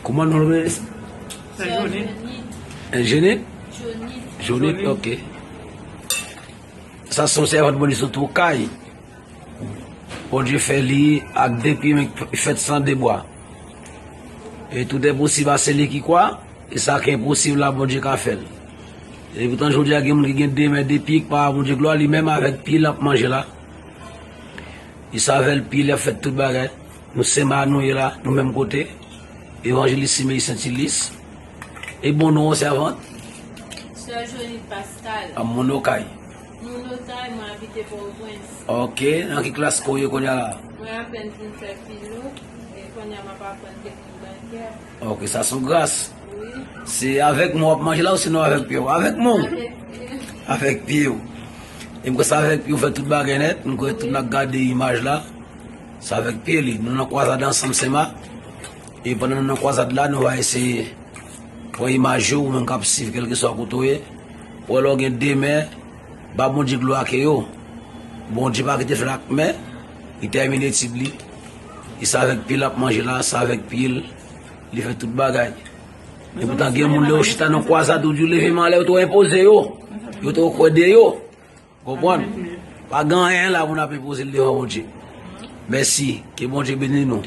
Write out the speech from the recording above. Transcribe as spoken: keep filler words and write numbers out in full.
Kouman non l rele? Sè Jonit. Jenit? Jonit. Jonit, ok. Sa se yon sèvant Bondye sou tou kay. Bondye fè li ak de pye men fèt san de bwa. E tout est possible à celui qui croit, e sa ki enposib la Bondye ka fè l. E poutan jodi a gen moun ki gen de men de pye ki pa Bondye glwa li menm avèk pye l ap manje la. Li sèvi l pye l ap fè tout bagay. Nou se ma nou ye la, nou menm kote. Evanjelis Simeyi Sentilis. E bon non sèvant? Sè Jonit Pascal. A moun Okay. Moun Okay, mwen abite Pòtoprens. Ok, nan ki klas ke w ye kounye a la? Mwen apèn fin fè filo, e kounye a m ap aprann teknik bankè. Ok, sa se yon gras. Wi. Se avèk men w ap manje la ou sinon avèk pye w? Avèk men w. Avèk pye w. E m kwè se avèk pye w fè tout bagay nèt. M kwè tout n ap gade imaj la. Se avèk pye li. Nou nan kwazad ansanm sèma. E pandan nou nan kwazad la, nou va eseye pran imaj yo, ou menm k ap swiv kèlkeswa kote w ye. Ou wè lè w gen de men, ba Bondye glwa ke yo. Bondye pa kite fè l ak men, li tèmine etid li. E se avèk pye l ap manje la, se avèk pye l, li fè tout bagay. E poutan gen moun lè yo chita nan kwazad ou di w leve men anlè yo te enpoze yo. Yo te kwè de yo. Konprann? Pa gen anyen la pou n ap enpoze l devan Bondye. Mèsi. Ke Bondye beni nou.